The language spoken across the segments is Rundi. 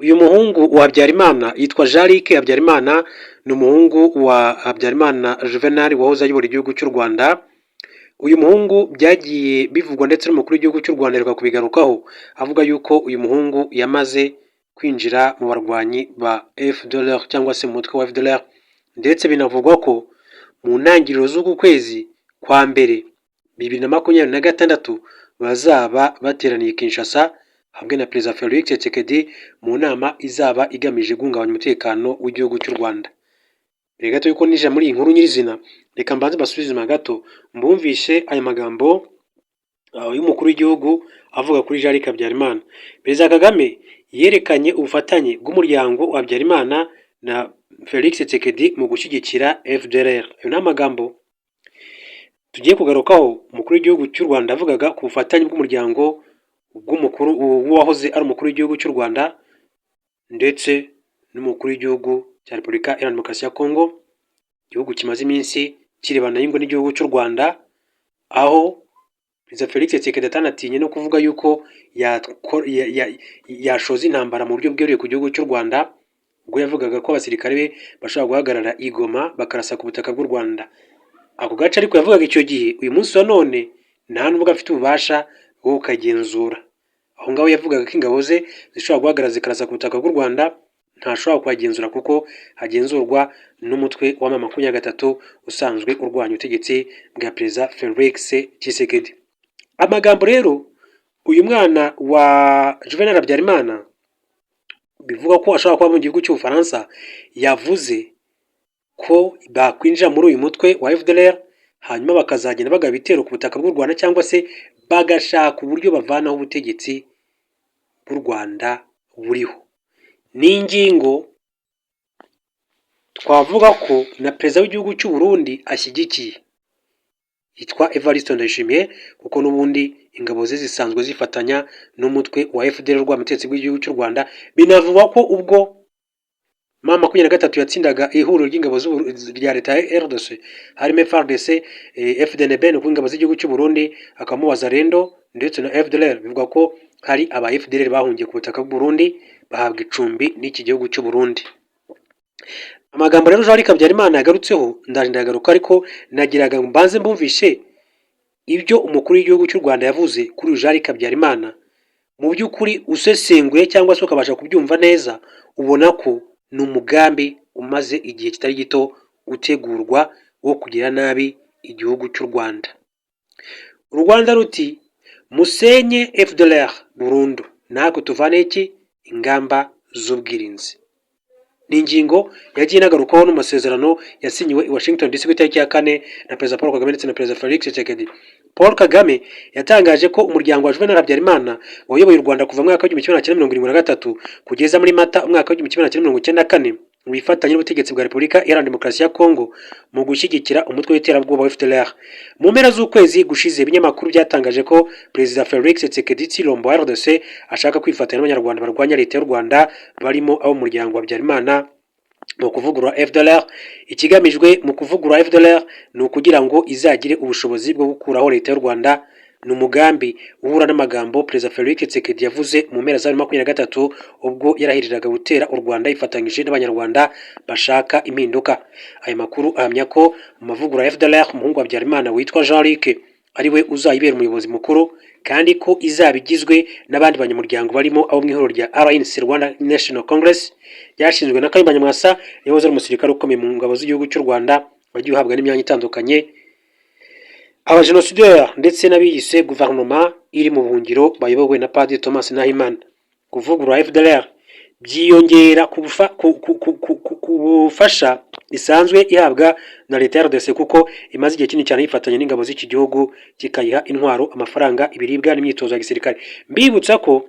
Uyu muhungu wa Habyarimana yitwa Jean Luc Habyarimana, ni umuhungu wa Habyarimana Juvenal wahoze ayobora igihugu cy'u Rwanda. Uyu muhungu byagiye bivugwa, ndetse n'umukuru w'igihugu cy'u Rwanda aheruka kubigarukaho, avuga yuko uyu muhungu yamaze kwinjira mu barwanyi ba FDLR cyangwa se mu mutwe wa FDLR, ndetse binavugwa ko mu ntangiriro z'uku kwezi kwa mbere 2026 bazaba bateraniye Kinshasa hamwe na Perezida Felix Tshisekedi mu nama izaba igamije guhungabanya umutekano w'igihugu cy'u Rwanda. Mbere gato yuko ninjira muri iyi nkuru nyirizina, reka mbanze mbasubize inyuma gato, mbumvishe aya magambo y'umukuru w'igihugu avuga kuri Jean Luc Habyarimana. Perezida Kagame yerekanye ubufatanye bw'umuryango wa Habyarimana na Felix Tshisekedi mu gushyigikira FDLR. Ayo ni amagambo tugiye kugarukaho umukuru w'igihugu cy'u Rwanda avugaga ku bufatanye bw'umuryango bw'umukuru w'uwahoze ari umukuru w'igihugu cy'u Rwanda ndetse n'umukuru w'igihugu cya Repubulika Iharanira Demokarasi ya Kongo, igihugu kimaze iminsi kirebana y'ingwe n'igihugu cy'u Rwanda, aho Perezida Felix Tshisekedi atanatinye no kuvuga yuko yashoza intambara mu buryo bweruye ku gihugu cy'u Rwanda, ubwo yavugaga ko abasirikare be bashobora guhagarara i Goma bakarasa ku butaka bw'u Rwanda. Ako gace ariko yavugaga icyo gihe, uyu munsi wa none nta nubwo afite ububasha bwo kukagenzura. Aho ngaho yavugaga ko ingabo ze zishobora guhagarara zikarasa ku butaka bw'u Rwanda, ntashobora kuhagenzura kuko hagenzurwa n'umutwe wa M23 usanzwe urwanya ubutegetsi bwa Perezida Felix Tshisekedi. Amagambo rero uyu mwana wa Juvenal Habyarimana, bivugwa ko ashobora kuba mu gihugu cy'Ubufaransa, yavuze ko bakwinjira muri uyu mutwe wa FDLR, hanyuma bakazagenda bagaba ibitero ku butaka bw'u Rwanda cyangwa se bagashaka uburyo bavanaho ubutegetsi bw'u Rwanda buriho. Ni ingingo twavuga ko na perezida w'igihugu cy'u Burundi ashyigikiye, yitwa Evariste Ndayishimiye, kuko n'ubundi ingabo ze zisanzwe zifatanya n'umutwe wa FDLR urwanya ubutegetsi bw'igihugu cy'u Rwanda. Binavugwa ko ubwo M23 yatsindaga ihuriro ry'ingabo rya leta ya RDC, harimo FARDC, FDNB, ni ukuvuga ingabo z'igihugu cy'u Burundi, hakabamo Wazalendo ndetse na FDLR, bivugwa ko hari aba FDLR bahungiye ku butaka bw'u Burundi, bahabwa icumbi n'iki gihugu cy'u Burundi. Amagambo rero Jean Luc Habyarimana yagarutseho, ndaje ndayagaruka, ariko nagiraga ngo mbanze mbumvishe ibyo umukuru w'igihugu cy'u Rwanda yavuze kuri uyu Jean Luc Habyarimana. Mu by'ukuri, usesenguye cyangwa se ukabasha kubyumva neza, ubona ko ni umugambi umaze igihe kitari gito utegurwa wo kugira nabi igihugu cy'u Rwanda. U Rwanda ruti: "Musenye FDLR burundu, natwe tuvane iki ingamba z'ubwirinzi." Ni ingingo yagiye inagarukaho no mu masezerano yasinyiwe i Washington DC ku itariki ya 4 na Perezida Paul Kagame ndetse na Perezida Felix Tshisekedi. Paul Kagame yatangaje ko umuryango wa Juvenal Habyarimana wayoboye u Rwanda kuva mu mwaka w'1973 kugeza muri Mata umwaka w'1994 wifatanya n'ubutegetsi bwa Repubulika Iharanira Demokarasi ya Kongo mu gushyigikira umutwe w'iterabwoba wa FDLR. Mu mpera z'ukwezi gushize, ibinyamakuru byatangaje ko Perezida Felix Tshisekedi Tshilombo wa RDC ashaka kwifatanya n'Abanyarwanda barwanya leta y'u Rwanda, barimo abo mu muryango wa Habyarimana, mu kuvugurura FDLR. Ikigamijwe mu kuvugurura FDLR ni ukugira ngo izagire ubushobozi bwo gukuraho leta y'u Rwanda. Ni umugambi uhura n'amagambo Perezida Felix Tshisekedi yavuze mu mpera za 2023, ubwo yarahiriraga gutera u Rwanda yifatanyije n'Abanyarwanda bashaka impinduka. Aya makuru ahamya ko mu mavugurura ya FDLR, umuhungu wa Habyarimana witwa Jean Luc ari we uzayibera umuyobozi mukuru, kandi ko izaba igizwe n'abandi banyamuryango barimo abo mu ihuriro rya RNC, Rwanda National Congress, ryashinzwe na Kayumba Nyamwasa, yahoze ari umusirikare ukomeye mu ngabo z'igihugu cy'u Rwanda, wagiye uhabwa n'imyanya itandukanye, abajenosideri ndetse n'abiyise guverinoma iri mu buhungiro bayobowe na Padiri Thomas Nahimana. Kuvugurura FDLR byiyongera ku bufasha isanzwe ihabwa na leta ya RDC, kuko imaze igihe kinini cyane yifatanya n'ingabo z'iki gihugu, kikayiha intwaro, amafaranga, ibiribwa n'imyitozo ya gisirikare. Mbibutsa ko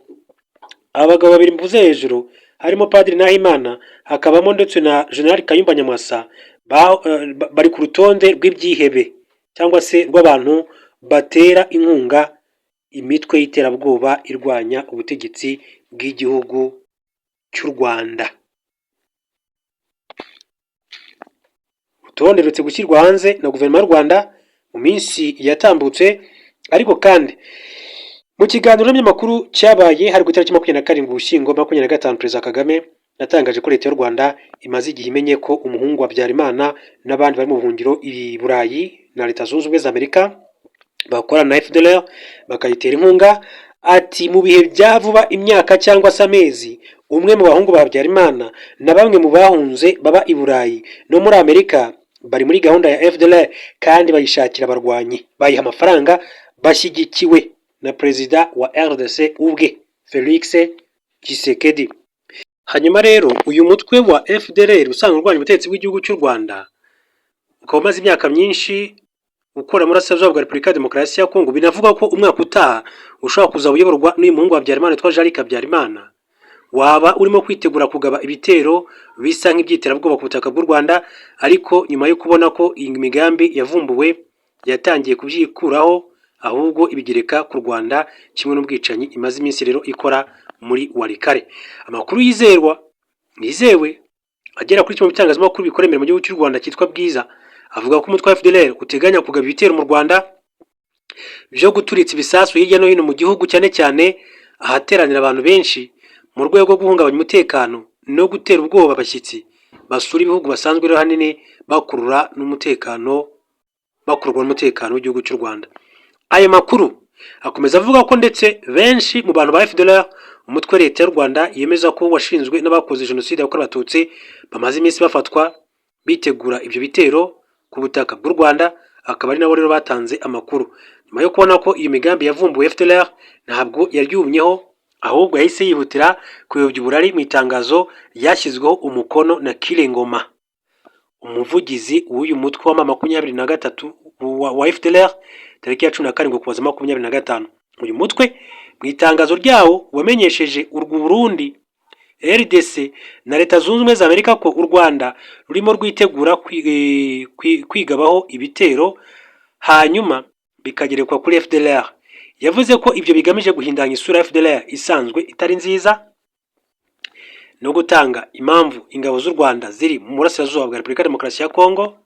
abagabo babiri mvuze hejuru, harimo Padiri Nahimana, hakabamo ndetse na General Kayumba Nyamwasa, bari ku rutonde rw'ibyihebe cyangwa se rw'abantu batera inkunga imitwe y'iterabwoba irwanya ubutegetsi bw'igihugu cy'u Rwanda. Urutonde ruherutse gushyirwa hanze na guverinoma y'u Rwanda mu minsi yatambutse, ariko kandi Mu kiganiro n'abanyamakuru cyabaye hari ku itariki 27 Ugushyingo 25, Perezida Kagame yatangaje ko Leta y'u Rwanda imaze igihe imenye ko umuhungu wa Habyarimana n'abandi bari mu buhungiro i Burayi na Leta Zunze Ubumwe za Amerika bakorana na FDLR, bakayitera inkunga. Ati: "Mu bihe bya vuba, imyaka cyangwa se amezi, umwe mu bahungu ba Habyarimana na bamwe mu bahunze baba i Burayi no muri Amerika bari muri gahunda ya FDLR kandi bayishakira abarwanyi, bayiha amafaranga, bashyigikiwe na Perezida wa RDC ubwe, Felix Tshisekedi." Hanyuma rero uyu mutwe wa FDLR usanzwe urwanya ubutegetsi bw'igihugu cy'u Rwanda, ukaba umaze imyaka myinshi ukora muri Burasirazuba bwa Repubulika ya Demokarasi ya Kongo, binavuga ko umwaka utaha ushobora kuzaba uyoborwa n'uyu muhungu wa Habyarimana witwa Jean Luc Habyarimana, waba urimo kwitegura kugaba ibitero bisa nk'iby'iterabwoba ku butaka bw'u Rwanda. Ariko nyuma yo kubona ko iyi migambi yavumbuwe, yatangiye kubyikuraho, ahubwo ibigereka ku Rwanda, kimwe n'ubwicanyi imaze iminsi rero ikora muri Walikale. Amakuru yizerwa yizewe agera kuri kimwe mu bitangazamakuru bikora imbere mu gihugu cy'u Rwanda cyitwa Bwiza avuga ko umutwe wa FDLR uteganya kugaba ibitero mu Rwanda byo guturitsa ibisasu hirya no hino mu gihugu, cyane cyane ahateranira abantu benshi, mu rwego rwo guhungabanya umutekano no gutera ubwoba abashyitsi basura ibihugu basanzwe rero ahanini bakururwa n'umutekano w'igihugu cy'u Rwanda. Ayo makuru akomeza avuga ko ndetse benshi mu bantu ba FDLR, umutwe Leta y'u Rwanda yemeza ko washinzwe n'abakoze Jenoside yakorewe Abatutsi, bamaze iminsi bafatwa bitegura ibyo bitero ku butaka bw'u Rwanda, akaba ari nabo rero batanze amakuru. Nyuma yo kubona ko iyo migambi yavumbuwe, FDLR ntabwo yaryumyeho, ahubwo yahise yihutira kuyobya uburari mu itangazo ryashyizweho umukono na Kirengoma, umuvugizi w'uyu mutwe wa M23 wa FDLR, tariki ya 17 Ukuboza 25. Uyu mutwe mu itangazo ryawo wamenyesheje urwo Burundi, RDC na Leta Zunze Ubumwe za Amerika ko u Rwanda rurimo rwitegura kwigabaho ibitero, hanyuma bikagerekwa kuri FDLR. Yavuze ko ibyo bigamije guhindanya isura ya FDLR isanzwe itari nziza no gutanga impamvu ingabo z'u Rwanda ziri mu burasirazuba bwa Repubulika ya Demokarasi ya Kongo.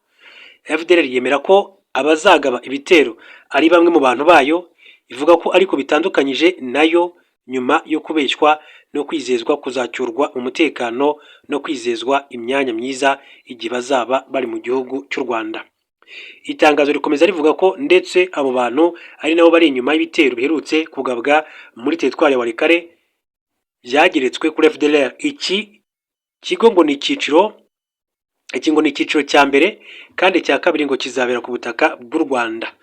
FDLR yemera ko abazagaba ibitero ari bamwe mu bantu bayo, ivuga ko ariko bitandukanyije nayo nyuma yo kubeshywa no kwizezwa kuzacyurwa mu mutekano no kwizezwa imyanya myiza igihe bazaba bari mu gihugu cy'u Rwanda. Itangazo rikomeza rivuga ko ndetse abo bantu ari nabo bari inyuma y'ibitero biherutse kugabwa muri teritwari ya Walikale byageretswe kuri FDLR. Iki ngo ni icyiciro cya mbere, kandi icya kabiri ngo kizabera ku butaka bw'u Rwanda.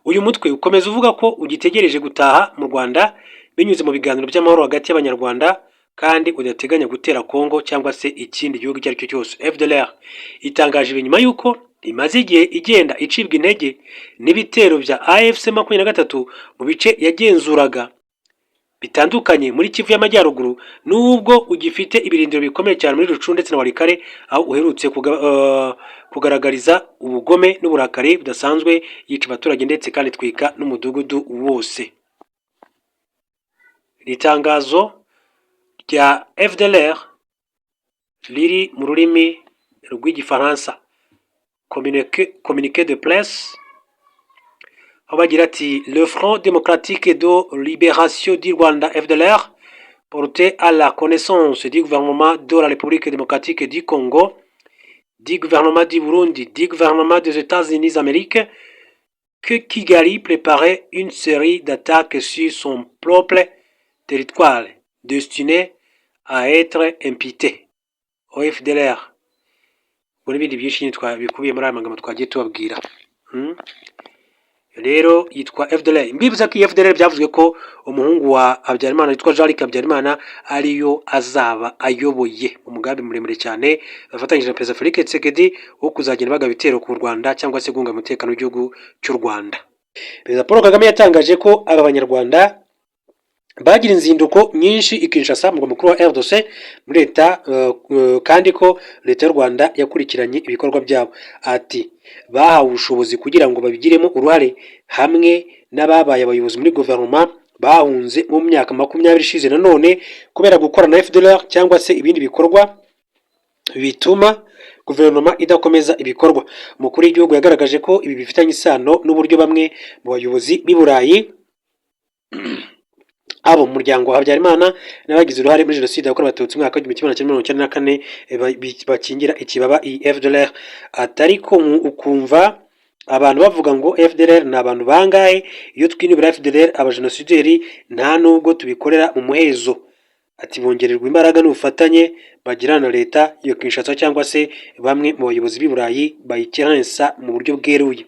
Uyu mutwe ukomeza uvuga ko ugitegereje gutaha mu Rwanda binyuze mu biganiro by'amahoro hagati y'Abanyarwanda, kandi udateganya gutera Kongo cyangwa se ikindi gihugu icyo ari cyo cyose. FDLR itangaje ibi nyuma y'uko imaze igihe igenda icibwa intege n'ibitero bya AFC 23 mu bice yagenzuraga bitandukanye muri Kivu y'Amajyaruguru, nubwo ugifite ibirindiro bikomeye cyane muri Rutshuru ndetse na Walikale, aho uherutse kugaragariza ubugome n'uburakari budasanzwe, yica abaturage ndetse kandi itwika n'umudugudu wose. Iri tangazo rya FDLR riri mu rurimi rw'Igifaransa, communiqué de presse, aho bagira ati: "Le Front démocratique de libération du Rwanda, FDLR, portait à la connaissance du gouvernement de la République démocratique du Congo, du gouvernement du Burundi, du gouvernement des États-Unis d'Amérique que Kigali préparait une série d'attaques sur son propre territoire destinées à être imputées au FDLR." Ubwo n'ibindi byinshi bikubiye muri aya magambo twagiye tubabwira. Rero yitwa FDLR. Mbibutsa ko iyi FDLR byavuzwe ko umuhungu wa Habyarimana witwa Jean Luc Habyarimana ariyo azaba ayoboye umugambi muremure cyane bafatanyije na Perezida Felix Tshisekedi wo kuzagenda bagaba ibitero ku Rwanda cyangwa se guhungabanya umutekano w'igihugu cy'u Rwanda. Perezida Paul Kagame yatangaje ko aba Banyarwanda bagira inzinduko nyinshi i Kinshasa, umurwa mukuru wa RDC, muri leta kandi ko Leta y'u Rwanda yakurikiranye ibikorwa byabo. Ati: "Bahawe ubushobozi kugira ngo babigiremo uruhare hamwe n'ababaye abayobozi muri guverinoma bahunze mu myaka 20 ishize, nanone kubera gukorana na FDLR cyangwa se ibindi bikorwa bituma guverinoma idakomeza ibikorwa." Umukuru w'igihugu yagaragaje ko ibi bifitanye isano n'uburyo bamwe mu bayobozi b'i Burayi Abo mu muryango wa Habyarimana n'abagize uruhare muri jenoside yakorewe Abatutsi mu mwaka w'1994 bakingira ikibaba iyi FDLR. Atari ko ukumva abantu bavuga ngo FDLR ni abantu bangahe? Iyo twinubira FDLR, abajenosideri, nta nubwo tubikorera mu muhezo. Ati bongererwa imbaraga n'ubufatanye bagirana na leta ya Kinshasa cyangwa se bamwe mu bayobozi b'i Burayi bayikerensa mu buryo bweruye.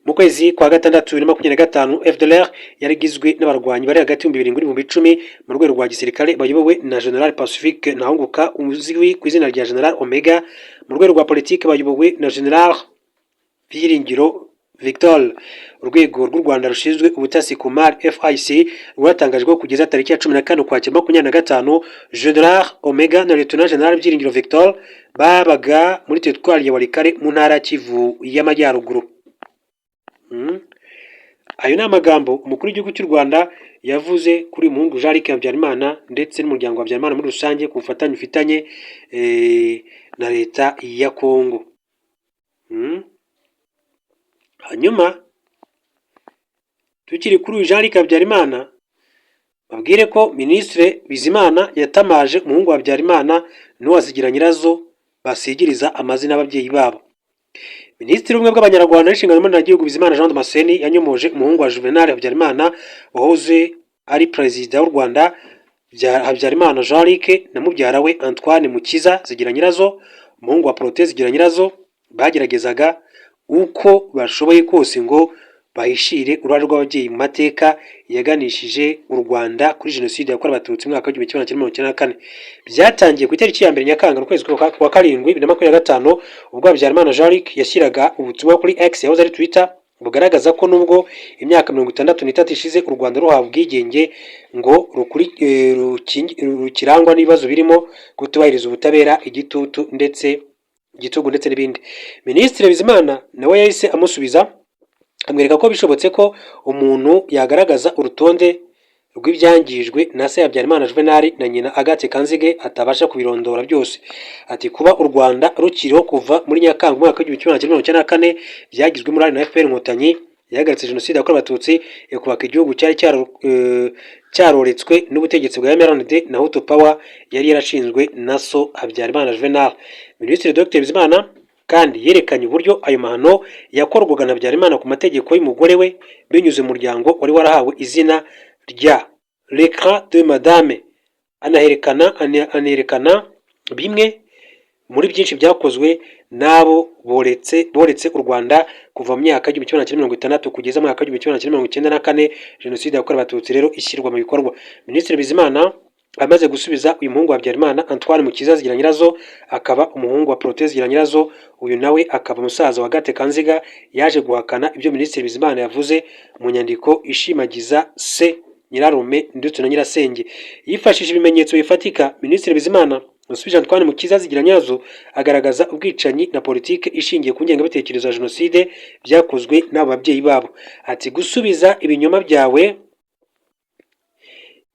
Mu kwezi kwa gatandatu 2025, FDLR yari igizwe n'abarwanyi bari hagati y'ibihumbi 7 n'ibihumbi 10 mu rwego rwa gisirikare, bayobowe na General Pacifique Ntahunguka uzwi ku izina rya General Omega. Mu rwego rwa politiki bayobowe na General Byiringiro Victor. Urwego rw'u Rwanda rushinzwe ubutasi ku mari, FIC, rwatangaje ko kugeza tariki ya 14 Ukwakira 25, General Omega na Lieutenant General Byiringiro Victor babaga muri teritwari ya Walikale mu ntara ya Kivu y'Amajyaruguru. Ayo ni amagambo umukuru w'igihugu cy'u Rwanda yavuze kuri uyu muhungu Jean Luc Habyarimana ndetse n'umuryango wa Habyarimana muri rusange ku bufatanye ufitanye na leta ya Kongo. Hanyuma tukiri kuri uyu Jean Luc Habyarimana, babwire ko Minisitiri Bizimana yatamaje umuhungu wa Habyarimana n'uwa Zigiranyirazo basigiriza amazina y'ababyeyi babo. Minisitiri w'Ubumwe bw'Abanyarwanda n'Inshingano Mboneragihugu, Bizimana Jean Damascene, yanyomoje umuhungu wa Juvenal Habyarimana wahoze ari Perezida w'u Rwanda, Habyarimana Jean Luc, na mubyara we Antoine Mukiza Zigiranyirazo, umuhungu wa Protais Zigiranyirazo, bageragezaga uko bashoboye kose ngo bahishire uruhare rw'ababyeyi mu mateka yaganishije u Rwanda kuri jenoside yakorewe Abatutsi mu mwaka w'1994. Byatangiye ku itariki ya 1 Nyakanga mu kwezi kwa karindwi 2025, ubwo Habyarimana Jean Luc yashyiraga ubutumwa kuri X yahoze ari Twitter bugaragaza ko nubwo imyaka 63 ishize u Rwanda ruhawe ubwigenge, ngo rukirangwa n'ibibazo birimo kutubahiriza ubutabera, igitutu ndetse igitugu ndetse n'ibindi. Minisitiri Bizimana nawe yahise amusubiza, amwereka ko bishobotse ko umuntu yagaragaza urutonde rw'ibyangijwe na se Habyarimana Juvenal na nyina Agathe Kanzige atabasha kubirondora byose. Ati kuba u Rwanda rukiriho kuva muri Nyakanga umwaka w'1994 byagizwemo uruhare na FPR Inkotanyi yahagaritse jenoside yakorewe Abatutsi, ikubaka igihugu cyari cyaroretswe n'ubutegetsi bwa MRND na Hutu Power yari yarashinzwe na so Habyarimana Juvenal. Minisitiri Dr Bizimana kandi yerekanye uburyo ayo mahano yakorwaga na Habyarimana ku mategeko y'umugore we binyuze mu muryango wari warahawe izina rya L'écran de Madame, anerekana bimwe muri byinshi byakozwe n'abo boretse u Rwanda kuva mu myaka y'1960 kugeza mu mwaka w'1994, jenoside yakorewe Abatutsi rero ishyirwa mu bikorwa. Minisitiri Bizimana amaze gusubiza uyu muhungu wa Habyarimana, Antoine Mukiza Zigiranyirazo, akaba umuhungu wa Protais Zigiranyirazo, uyu nawe akaba musaza wa Agathe Kanziga, yaje guhakana ibyo Minisitiri Bizimana yavuze mu nyandiko ishimagiza se, nyirarume ndetse na nyirasenge. Yifashishije ibimenyetso bifatika, Minisitiri Bizimana yasubije Antoine Mukiza Zigiranyirazo, agaragaza ubwicanyi na politiki ishingiye ku ngengabitekerezo ya jenoside byakozwe n'abo babyeyi babo. Ati gusubiza ibinyoma byawe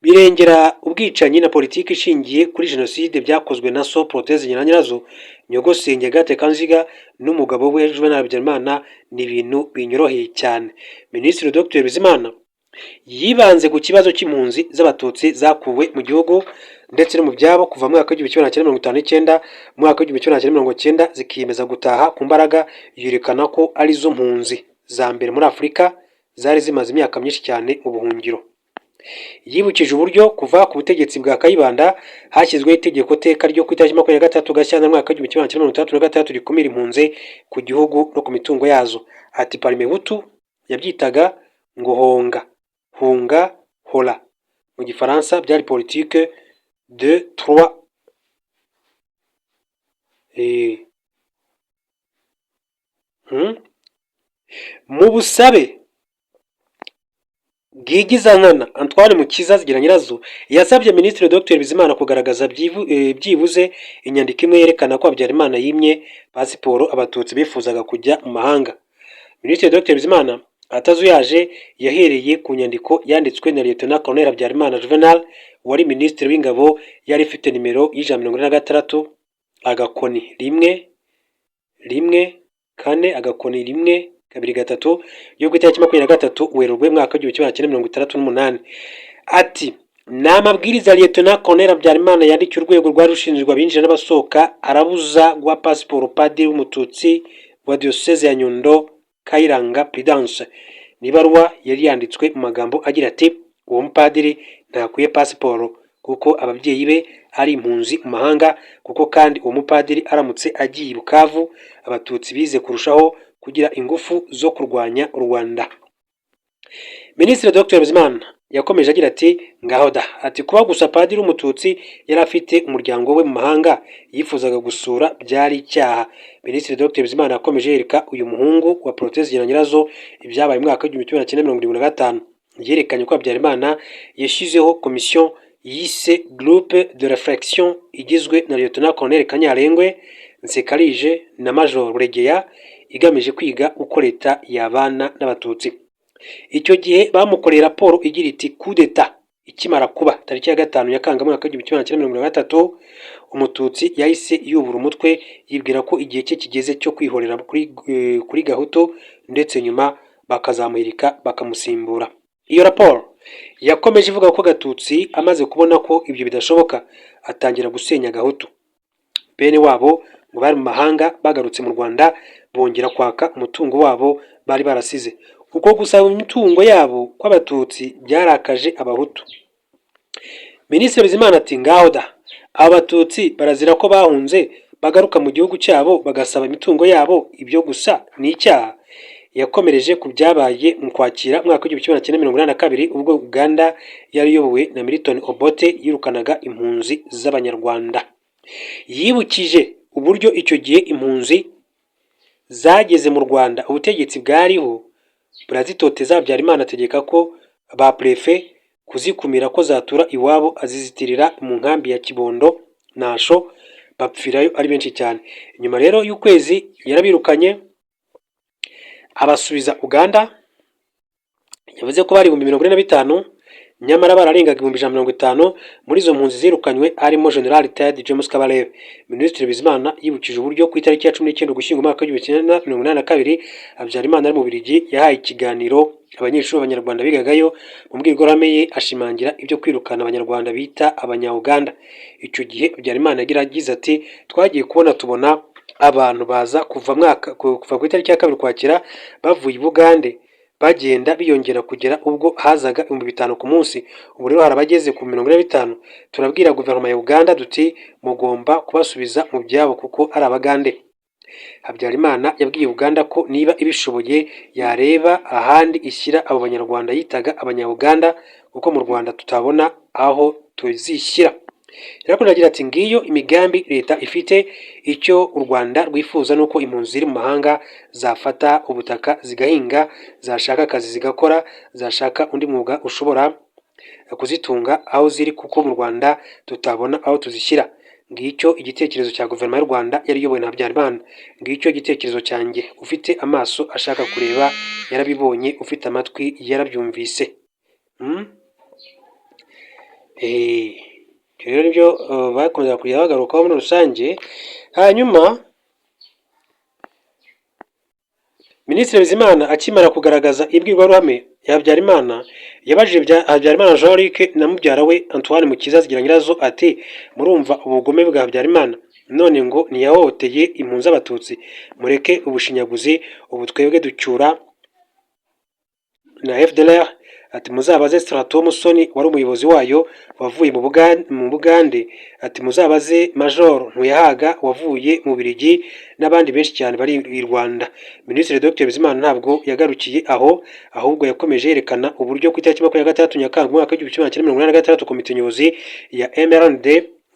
birengera ubwicanyi na politiki ishingiye kuri jenoside byakozwe na so Protais Zigiranyirazo, nyogosenge Agathe Kanziga n'umugabo we Juvenal Habyarimana ni ibintu binyoroheye cyane. Minisitiri Dr Bizimana yibanze ku kibazo cy'impunzi z'Abatutsi zakuwe mu gihugu ndetse no mu byabo kuva mu mwaka w'1959, mu mwaka w'1990 zikiyemeza gutaha ku mbaraga, yerekana ko arizo mpunzi za mbere muri Afurika zari zimaze imyaka myinshi cyane mu buhungiro. Yibukije uburyo kuva ku butegetsi bwa Kayibanda hashyizweho itegeko teka ryo ku itariki 23 Gashyantare umwaka w'1966 rikumira impunzi ku gihugu no ku mitungo yazo. Ati Parmehutu yabyitaga ngo honga, hunga, hora, mu Gifaransa byari politique de trois. Mu busabe bwigizankana, Antoine Mukiza Zigiranyirazo yasabye Minisitiri Dr Bizimana kugaragaza byibuze inyandiko imwe yerekana ko Habyarimana yimye pasiporo Abatutsi bifuzaga kujya mu mahanga. Minisitiri Dr Bizimana atazuyaje yahereye ku nyandiko yanditswe na Lieutenant Colonel Habyarimana Juvenal wari Minisitiri w'Ingabo, yari ifite nimero y'146 agakoni 114 agakoni 123 yo ku itariki 23 Werurwe mwaka w'1968. Ati ni amabwiriza ya Lieutenant Colonel Habyarimana yandikiye urwego rwari rushinzwe abinjira n'abasohoka, arabuza guha pasiporo padiri w'Umututsi wa Diyoseze ya Nyundo, Kayiranga Prudence. Ni ibaruwa yari yanditswe mu magambo agira ati: "Uwo mupadiri ntakwiye pasiporo kuko ababyeyi be ari impunzi mu mahanga, kuko kandi uwo mupadiri aramutse agiye i Bukavu, Abatutsi bize kurushaho kugira ingufu zo kurwanya u Rwanda." Minisitiri Dr Bizimana yakomeje agira ati: "Ngaho da!" Ati kuba gusa padiri w'Umututsi yari afite umuryango we mu mahanga yifuzaga gusura byari icyaha. Minisitiri Dr Bizimana yakomeje yereka uyu muhungu wa Protais Zigiranyirazo ibyabaye mu mwaka w'1975. Yerekanye ko Habyarimana yashyizeho komisiyo yise Groupe de Réflexion, igizwe na Lieutenant Colonel Kanyarengwe, Nsekarije na Major Buregeya, igamije kwiga uko leta yabana n'Abatutsi. Icyo gihe bamukoreye raporo igira iti: "Kudeta ikimara kuba tariki ya 5 Nyakanga mwaka w'1973, Umututsi yahise yubura umutwe, yibwira ko igihe cye kigeze cyo kwihorera kuri Gahutu, ndetse nyuma bakazamuhirika bakamusimbura." Iyo raporo yakomeje ivuga ko Gatutsi amaze kubona ko ibyo bidashoboka, atangira gusenya Gahutu. Bene wabo ngo bari mu mahanga bagarutse mu Rwanda, bongera kwaka umutungo wabo bari barasize. Uko gusaba imitungo yabo kw'Abatutsi byarakaje Abahutu. Minisitiri Bizimana ati: "Ngaho da! Aba Batutsi barazira ko bahunze, bagaruka mu gihugu cyabo bagasaba imitungo yabo, ibyo gusa ni icyaha?" Yakomereje ku byabaye mu Kwakira mwaka w'1982, ubwo Uganda yari iyobowe na Milton Obote yirukanaga impunzi z'Abanyarwanda. Yibukije uburyo icyo gihe impunzi zageze mu Rwanda, ubutegetsi bwariho burazitoteza, Habyarimana ategeka ko ba préfet kuzikumira ko zatura iwabo, azizitirira mu nkambi ya Kibondo Nasho, bapfirayo ari benshi cyane. Nyuma rero y'ukwezi yarabirukanye abasubiza Uganda. Yavuze ko bari 45,000, nyamara bararengaga 150,000. Muri izo mpunzi zirukanywe harimo General Retired James Kabarebe. Minisitiri Bizimana yibukije uburyo ku itariki ya 19 Ugushyingo umwaka w'1982, Habyarimana ari mu Bubiligi yahaye ikiganiro abanyeshuri b'Abanyarwanda bigagayo. Mu mbwirwaruhame ye ashimangira ibyo kwirukana Abanyarwanda bita Abanyauganda. Icyo gihe Habyarimana yagize ati: "Twagiye kubona tubona abantu baza kuva ku itariki ya 2 Ukwakira bavuye i Bugande, bagenda biyongera kugera ubwo hazaga 5000 ku munsi. Ubu rero hari abageze ku 45. Turabwira guverinoma ya Uganda duti mugomba kubasubiza mu byabo kuko ari Abagande." Habyarimana yabwiye Uganda ko niba ibishoboye yareba ahandi ishyira abo Banyarwanda yitaga Abanyauganda, kuko mu Rwanda tutabona aho tuzishyira. Yarakomeje agira ati: "Ngiyo imigambi leta ifite. Icyo u Rwanda rwifuza ni uko impunzi ziri mu mahanga zafata ubutaka zigahinga, zashaka akazi zigakora, zashaka undi mwuga ushobora kuzitunga aho ziri, kuko mu Rwanda tutabona aho tuzishyira. Ngicyo igitekerezo cya guverinoma y'u Rwanda yari iyobowe na Habyarimana. Ngicyo igitekerezo cyanjye. Ufite amaso ashaka kureba yarabibonye, ufite amatwi yarabyumvise." Ibyo rero nibyo bakomeza kujya bagarukaho muri rusange. Hanyuma Minisitiri Bizimana akimara kugaragaza imbwirwaruhame ya Habyarimana, yabajije Habyarimana Jean Luc na mubyara we Antoine Mukiza Zigiranyirazo ati: "Murumva ubugome bwa Habyarimana? None ngo ntiyahohoteye impunzi z'Abatutsi? Mureke ubushinyaguzi. Ubu twebwe ducyura na FDLR." Ati muzabaze Straton Musoni wari umuyobozi wayo wavuye mu Bugande. Ati muzabaze Major Ntuyahaga wavuye mu Bubiligi n'abandi benshi cyane bari i Rwanda. Minisitiri Dr Bizimana ntabwo yagarukiye aho, ahubwo yakomeje yerekana uburyo ku itariki 26 Nyakanga umwaka w'1986, komite nyobozi ya MRND,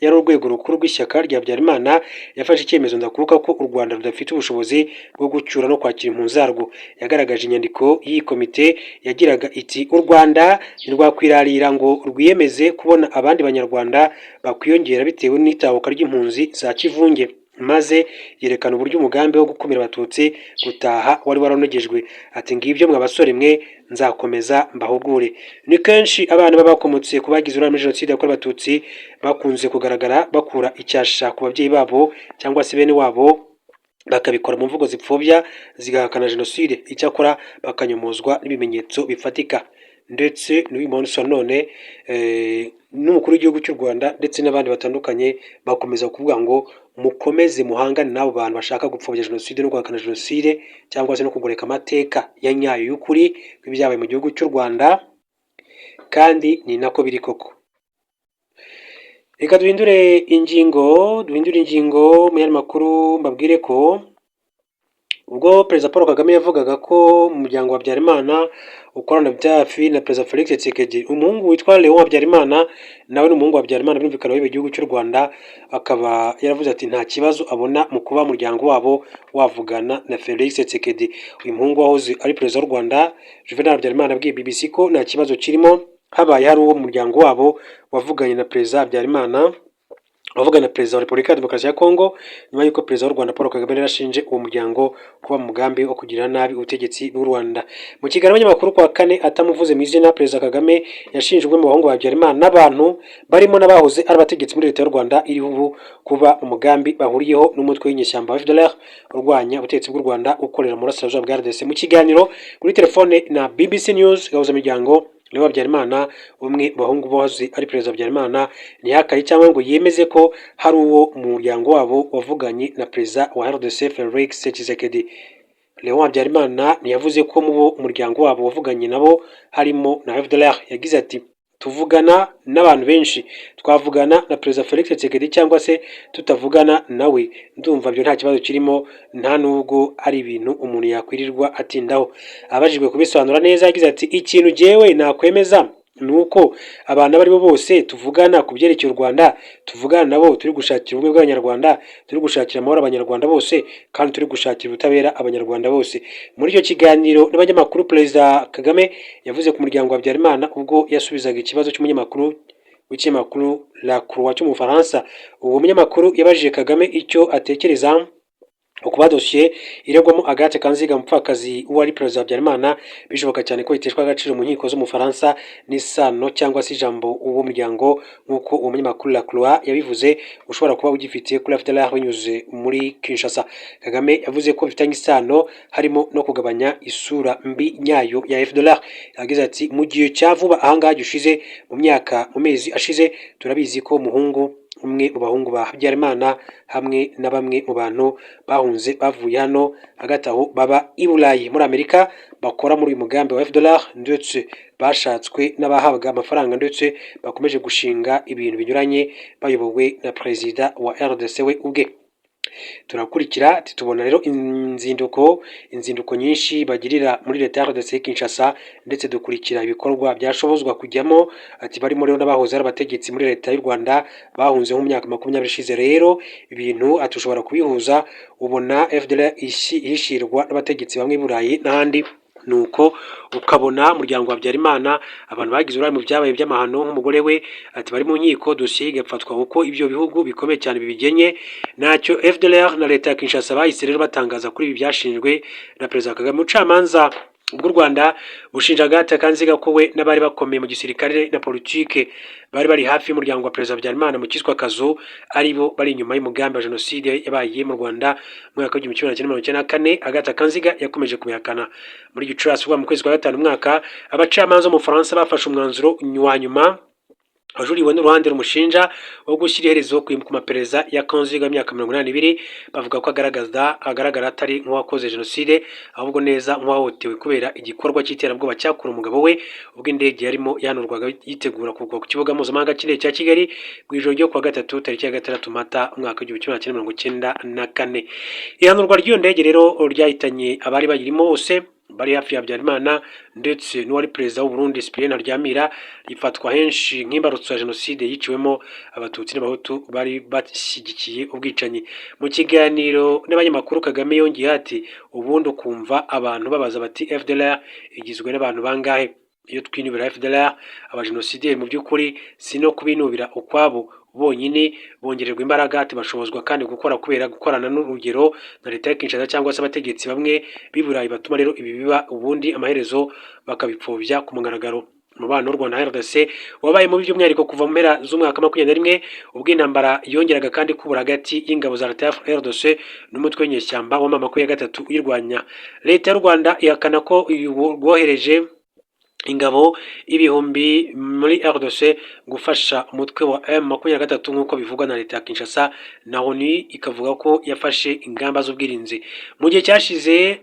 yari urwego rukuru rw'ishyaka rya Habyarimana, yafashe icyemezo ndakuka ko u Rwanda rudafite ubushobozi bwo gucyura no kwakira impunzi zarwo. Yagaragaje inyandiko y'iyi komite yagiraga iti: "U Rwanda ntirwakwirarira ngo rwiyemeze kubona abandi Banyarwanda bakwiyongera bitewe n'itahuka ry'impunzi za kivunge." Maze yerekana uburyo umugambi wo gukumira Abatutsi gutaha wari waranogejwe. Ati: "Ngibyo mwa basore mwe, nzakomeza mbahugure." Ni kenshi abana b'abakomotse ku bagize uruhare muri Jenoside yakorewe Abatutsi bakunze kugaragara bakura icyasha ku babyeyi babo cyangwa se bene wabo, bakabikora mu mvugo zipfobya, zigahakana Jenoside, icyakora bakanyomozwa n'ibimenyetso bifatika. Ndetse n'uyu munsi wa none n'umukuru w'igihugu cy'u Rwanda ndetse n'abandi batandukanye bakomeza kuvuga ngo mukomeze muhangane n'abo bantu bashaka gupfobya jenoside no guhakana jenoside, cyangwa se no kugoreka amateka ya nyayo y'ukuri kw'ibyabaye mu gihugu cy'u Rwanda. Kandi ni nako biri koko. Reka duhindure ingingo, duhindure ingingo mu yandi makuru. Mbabwire ko ubwo Perezida Paul Kagame yavugaga ko umuryango wa Habyarimana ukorana bya hafi na Perezida Felix Tshisekedi, umuhungu witwa Leon Habyarimana, nawe ni umuhungu wa Habyarimana birumvikana, w'igihugu gihugu cy'u Rwanda, akaba yaravuze ati nta kibazo abona mu kuba umuryango wabo wavugana na Felix Tshisekedi. Uyu muhungu wahoze ari perezida w'u Rwanda Juvenal Habyarimana abwiye BBC ko nta kibazo kirimo habaye hari uwo mu muryango wabo wavuganye na Perezida Habyarimana, wavugana na Perezida wa Repubulika ya Demokarasi ya Kongo, nyuma y'uko Perezida w'u Rwanda Paul Kagame yarashinje uwo muryango kuba mu mugambi wo kugirira nabi ubutegetsi bw'u Rwanda. Mu kiganiro n'abanyamakuru kwa kane, atamuvuze mu izina, Perezida Kagame yashinje umwe mu bahungu ba Habyarimana n'abantu barimo n'abahoze ari abategetsi muri leta y'u Rwanda iriho ubu kuba umugambi bahuriyeho n'umutwe w'inyeshyamba wa FDLR urwanya ubutegetsi bw'u Rwanda ukorera mu burasirazuba bwa RDC. Mu kiganiro kuri telefone na BBC News Gahuzamiryango, Leo Habyarimana, umwe mu bahungu bahoze ari Perezida Habyarimana, ntihakanye cyangwa ngo yemeze ko hari uwo mu muryango wabo wavuganye na Perezida wa RDC Felix Tshisekedi. Leon Habyarimana ntiyavuze ko mu bo umuryango wabo wavuganye nabo harimo na FDLR. Yagize ati: "Tuvugana n'abantu benshi, twavugana na Perezida Felix Tshisekedi cyangwa se tutavugana nawe, ndumva byo nta kibazo kirimo, nta nubwo ari ibintu umuntu yakwirirwa atindaho." Abajijwe kubisobanura neza, yagize ati: "Ikintu jyewe nakwemeza ni uko abantu abo ari bo bose tuvugana ku byerekeye u Rwanda, tuvugana nabo turi gushakira ubumwe bw'Abanyarwanda, turi gushakira amahoro Abanyarwanda bose, kandi turi gushakira ubutabera Abanyarwanda bose." Muri icyo kiganiro n'abanyamakuru, Perezida Kagame yavuze ku muryango wa Habyarimana ubwo yasubizaga ikibazo cy'umunyamakuru w'ikinyamakuru La Croix cyo mu Bufaransa. Uwo munyamakuru yabajije Kagame icyo atekereza kuba dosiye iregwamo Agathe Kanziga, umupfakazi wari Perezida Habyarimana, bishoboka cyane ko iteshwa agaciro mu nkiko zo mu Bufaransa, n'isano cyangwa se ijambo uwo muryango, nk'uko uwo munyamakuru La Croix yabivuze, ushobora kuba ugifitiye kuri FDLR binyuze muri Kinshasa. Kagame yavuze ko bifitanye isano, harimo no kugabanya isura mbi nyayo ya FDLR. Yagize ati: "Mu gihe cya vuba ahangaha gishize, mu myaka, mu mezi ashize, turabizi ko umuhungu, umwe mu bahungu ba Habyarimana, hamwe na bamwe mu bantu bahunze bavuye hano, hagati aho baba i Burayi, muri Amerika, bakora muri uyu mugambi wa FDLR, ndetse bashatswe n'abahabwa amafaranga, ndetse bakomeje gushinga ibintu binyuranye bayobowe na Perezida wa RDC we ubwe. Turakurikira, tubona rero inzinduko nyinshi bagirira muri leta ya RDC Kinshasa, ndetse dukurikira ibikorwa byashobozwa kujyamo." Ati barimo rero n'abahoze ari abategetsi muri leta y'u Rwanda bahunze nko mu myaka 20 ishize. Rero ibintu ati ushobora kubihuza, ubona FDLR ihishirwa n'abategetsi bamwe i Burayi n'ahandi, nuko ukabona umuryango wa Habyarimana, abantu bagize uruhare mu byabaye by'amahano nk'umugore we, ati bari mu nkiko, dosiye igafatwa uko ibyo bihugu bikomeye cyane bibigenye. Ntacyo FDLR na leta ya Kinshasa bahise rero batangaza kuri ibi byashinjwe na Perezida Kagame. Umucamanza bw'u Rwanda bushinja Agathe Kanziga ko we n'abari bakomeye mu gisirikare na politike bari bari hafi y'umuryango wa Perezida Habyarimana mu cyiswe Akazu ari bo bari inyuma y'umugambi wa jenoside yabaye mu Rwanda mu mwaka w'1994. Agathe Kanziga yakomeje kubihakana. Muri Gicurasi, mu kwezi kwa gatanu umwaka, abacamanza bo mu Bufaransa bafashe umwanzuro wa nyuma wajuriwe n'uruhande rumushinja wo gushyira iherezo ku maperereza ya Kanziga y'imyaka 82, bavuga ko agaragara atari nk'uwakoze jenoside, ahubwo neza nk'uwahohotewe kubera igikorwa cy'iterabwoba cyakura umugabo we ubwo indege yarimo yanurwaga yitegura kugwa ku kibuga mpuzamahanga cy'indege cya Kigali mu ijoro ryo kuwa gatatu tariki ya 6 Mata umwaka w'1994. Ihanurwa ry'iyo ndege rero ryahitanye abari bayirimo bose bari hafi ya Habyarimana ndetse n'uwari perezida w'u Burundi Cyprien Ntaryamira, rifatwa henshi nk'imbarutso ya jenoside yiciwemo Abatutsi n'Abahutu bari bashyigikiye ubwicanyi. Mu kiganiro n'abanyamakuru, Kagame yongeye ati: "Ubundi ukumva abantu babaza bati FDLR igizwe n'abantu bangahe? Iyo twinubira FDLR, abajenosideri, mu by'ukuri si no kubinubira ukwabo bonyine, bongererwa imbaraga, bashobozwa kandi gukora kubera gukorana n'urugero na leta ya Kinshasa cyangwa se abategetsi bamwe b'i Burayi batuma rero ibi biba, ubundi amaherezo bakabipfobya ku mugaragaro." Umubano w'u Rwanda na RDC wabaye mubi by'umwihariko kuva mu mpera z'umwaka 21, ubwo intambara yongeraga kandi kubura hagati y'ingabo za leta ya RDC n'umutwe w'inyeshyamba wa M23 uyirwanya. Leta y'u Rwanda ihakana ko rwohereje Ingabo 1000 muri RDC gufasha umutwe wa M23, nk'uko bivugwa na leta ya Kinshasa, na ONU ikavuga ko yafashe ingamba z'ubwirinzi. Mu gihe cyashize,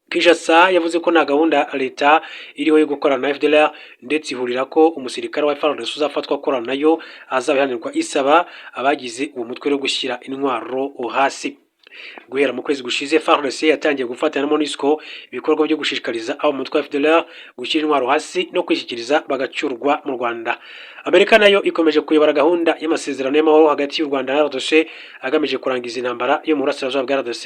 Kinshasa yavuze ko nta gahunda leta iriho yo gukorana na FDLR, ndetse ihurira ko umusirikare wa FARDC uzafatwa akorana nayo azabihanirwa, isaba abagize uwo mutwe wo gushyira intwaro hasi. Guhera mu kwezi gushize, FARDC yatangiye gufatanya na MONUSCO ibikorwa byo gushishikariza abo mu mutwe wa FDLR gushyira intwaro hasi no kwishyikiriza, bagacyurwa mu Rwanda. Amerika nayo ikomeje kuyobora gahunda y'amasezerano y'amahoro hagati y'u Rwanda na RDC, agamije kurangiza intambara yo mu burasirazuba bwa RDC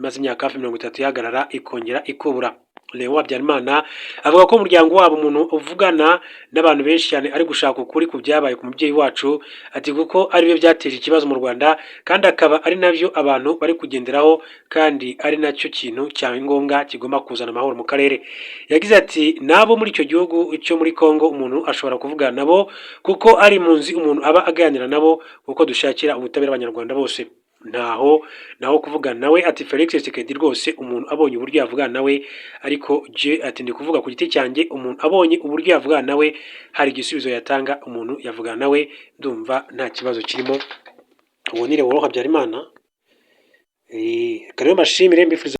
imaze imyaka hafi 30 ihagarara ikongera ikubura. Léon Habyarimana avuga ko umuryango wabo, umuntu uvugana n'abantu benshi cyane, ari gushaka ukuri ku byabaye ku mubyeyi wacu, ati kuko aribyo byateje ikibazo mu Rwanda, kandi akaba ari nabyo abantu bari kugenderaho, kandi ari nacyo kintu cya ngombwa kigomba kuzana amahoro mu karere. Yagize ati: "Nabo muri icyo gihugu cyo muri Congo umuntu ashobora kuvugana nabo, kuko ari impunzi, umuntu aba aganira nabo, kuko dushakira ubutabera Abanyarwanda bose, ntaho naho kuvugana nawe." Ati: "Felix Tshisekedi rwose, umuntu abonye uburyo yavugana nawe, ariko je," ati, "ndi kuvuga ku giti cyanjye, umuntu abonye uburyo yavugana nawe, hari igisubizo yatanga, umuntu yavugana nawe, ndumva nta kibazo kirimo." Uwo ni Léon Habyarimana. Reka rero mbashimire, mbifuriza